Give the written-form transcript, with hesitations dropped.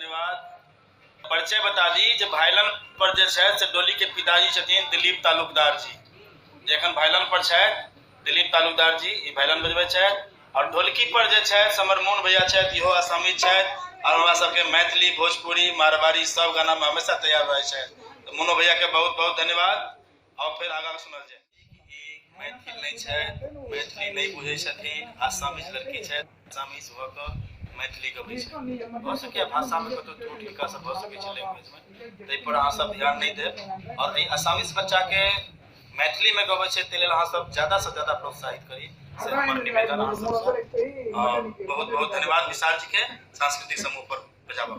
धन्यवाद। परिचय बता दी जे भाइलन पर जे छथि से डोली के पिताजी छथिन दिलीप तालुकदार जी, जे एखन भाइलन पर छथि दिलीप तालुकदार जी, ई भाइलन बजबै छथि। और ढोलकी पर जे छथि हमर मोन भैया छथि, इहो असामी छथि और हमरा सबके मैथिली, भोजपुरी, मारवाड़ी सब गाना में हमेशा तैयार रहै छथि। तऽ मोनो भैया के बहुत बहुत धन्यवाद। और फेर आगाँ सुनल जाय। ई मैथिल नहि छथि, मैथिली नहि बुझै छथिन, आसामीज लड़की छथि, आसामीज भऽ कऽ मैथिली गबै छथि। भऽ सकैए भाषामे कतहु त्रुटि हिनका सब भऽ सकै छै लैंग्वेजमे, ताहिपर अहाँ सब ध्यान नहि देब। और एहि आसामीज बच्चाके मैथिलीमे गबै छै ताहि लेल अहाँ सब ज्यादासँ ज्यादा प्रोत्साहित करी, से हमर निवेदन अहाँ सबसँ। और बहुत बहुत धन्यवाद विशाल जी के सांस्कृतिक समूह पर बजाबऽ।